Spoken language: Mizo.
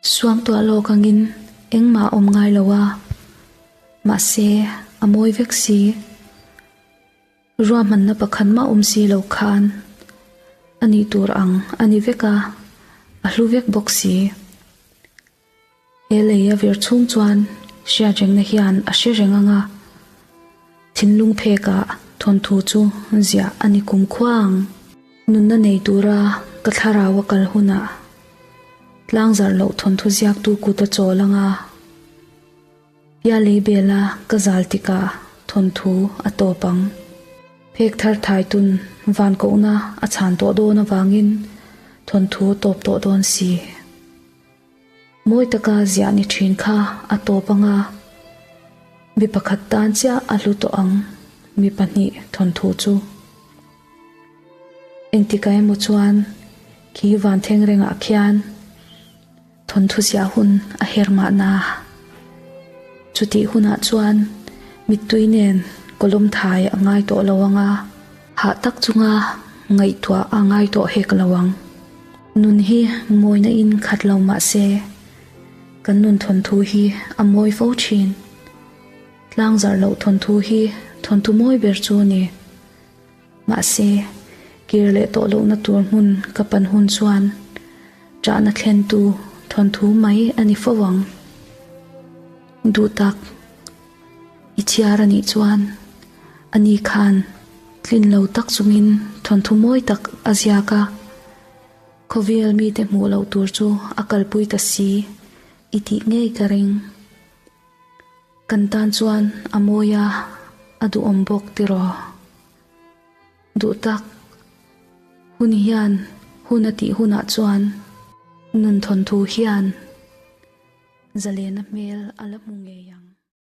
Suangtuah lawk angin engmah a awm ngai lo a, mahse a mawi vek si. Ruahmanna pakhat mah awm si lo khan a nih tur ang a ni vek a, a hlu vek bawk si. He lei a vir chhung chuan hriatrengna hian a hre reng ang a, thinlung phekah thawnthu chu ziah a ni kumkhua ang. Nunna nei tura ka thlarau a kal hunah tlangzarh loh thawnthu ziaktu kut a chawl ang a, Pialei bela ka zal tikah thawnthu a tawp ang. Phek thar thai tun van kohna a chhan tawh dawn avangin thawnthu tawp tawh dawn si. Mawi taka ziah ni thin kha a tawp ang a, mi pakhat tan chiah a hlu tawh ang mi pahnih thawnthu chu. Engtika emaw chuan khi van thleng rengah khian thawnthu ziah hun a her mahna. Chutih hunah chuan mittui nen kawlawm thai a ngai tawh lo ang a, hah tak chunga ngaihtuah a ngai tawh hek lo ang. Nun hi mawina in khat lo mah se, kan nun thawnthu hi a mawi fo thin. Tlangzarh loh thawnthu hi thawnthu mawi ber chu a ni. Mahse, kir leh tawh lohna tur hmun ka pan hun chuan ṭahna thlentu thawnthu mai a ni fo ang. Duh tak, i chhiar a nih chuan ani khan tlin lo tak chungin thawnthu mawi tak a ziak a, khawvel mite hmuh loh tur chu a kalpui ta si i tih ngei ka ring. Kan tan chuan a mawi a, a duhawm bawk tiraw? Duh tak, hun hian hun a tih hunah chuan nun thawnthu hian zalena hmel a la hmu ngei ang.